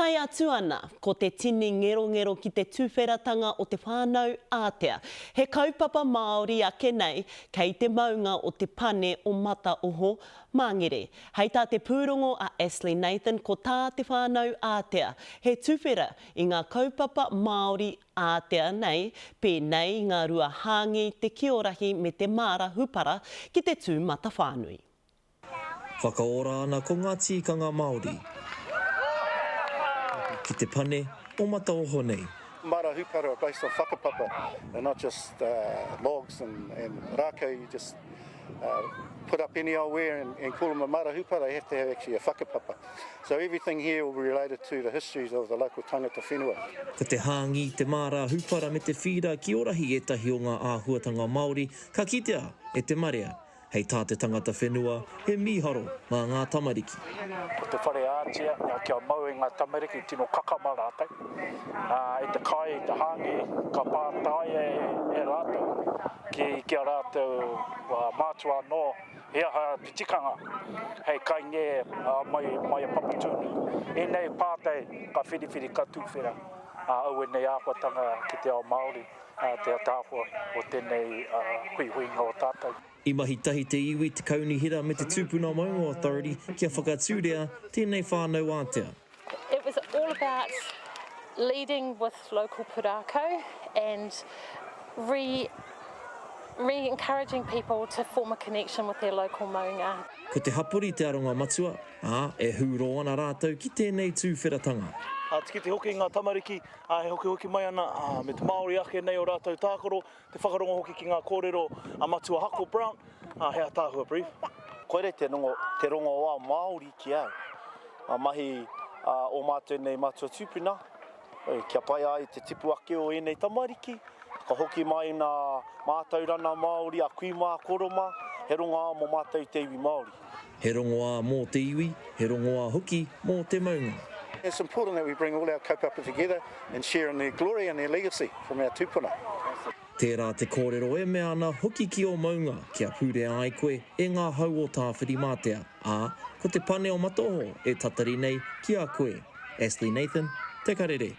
Tae atu ana ko te tini ngerongero ki te tuwheratanga o te whānau ātea, he kaupapa Māori ake nei kei te maunga o te pane o Mataoho, Māngere. Hei tā te pūrongo a Ashley Nathan ko tā te whānau ātea he tuwhera i ngā kaupapa Māori ātea nei, pēnei i ngā rua hāngī, te kiorahi me te māra hūpara ki te tūmatawhānui. Whakaora ana ko ngā tīkanga Māori. Ki te pane o Mataoho nei. Mara hupara are based on whakapapa and not just logs and rākau, you just put up any old where and, and call them a mara hupara, they have to have actually a whakapapa. So everything here will be related to the histories of the local tangata whenua. Ko te hāngī, te mārā hupara me te whīra ki Orahi ētahi o ngā āhuatanga Māori ka kitea e te marea. Hei tā te tangata whenua, he mīharo mā ngā tamariki. Ko te whare ātia, kia mau i ngā tamariki, tino kakama rātou. I te kai, i te hāngī, ka pātaia e rātou ki a rātou mātua anō, he aha te tikanga hei kaingē mai a Papatūānuku. Ēnei pātai ka whiriwhiri, ka tūwhera aua nei āhuatanga ki te ao Māori. Te ataahua o tenei huihuinga o tatou. I mahi tahi te iwi, te kaunihera me te Tūpuna Maunga Authority kia whakatūria tēnei whānau ātea. It was all about leading with local pūrākau and re re-encouraging people to form a connection with their local maunga. Ko te hapori te aronga matua, ā, e hūrō ana rātou ki tēnei tūwheratanga. Tikiti hoki ngā tamariki Ā, e hokihoki mai ana, ā, me te Māori ake nei o rātou tākaro, te whakarongo hoki ki ngā kōrero a Matua Hako Brown, ā, he ataahua brief. Koirei te rongo, te rongoā Māori ki au. Ngā mahi a ō mātou nei matua tūpuna, kia pai ai te tipu ake o ēnei tamariki, ka hoki mai nā mātaurana Māori a kui mā, koro mā, he rongoā mō mātou te iwi Māori. He rongoā mō te iwi, he rongoā hoki mō te maunga. It's important that we bring all our kaupapa together and share in their glory and their legacy from our tūpuna. Tērā te kōrero e mea ana hoki ki ō maunga kia pūrea ai koe e ngā hau o Tāwhirimātea, ā, ko te pane o Matoho e tatari nei ki a koe. Astley Nathan, Te Karere.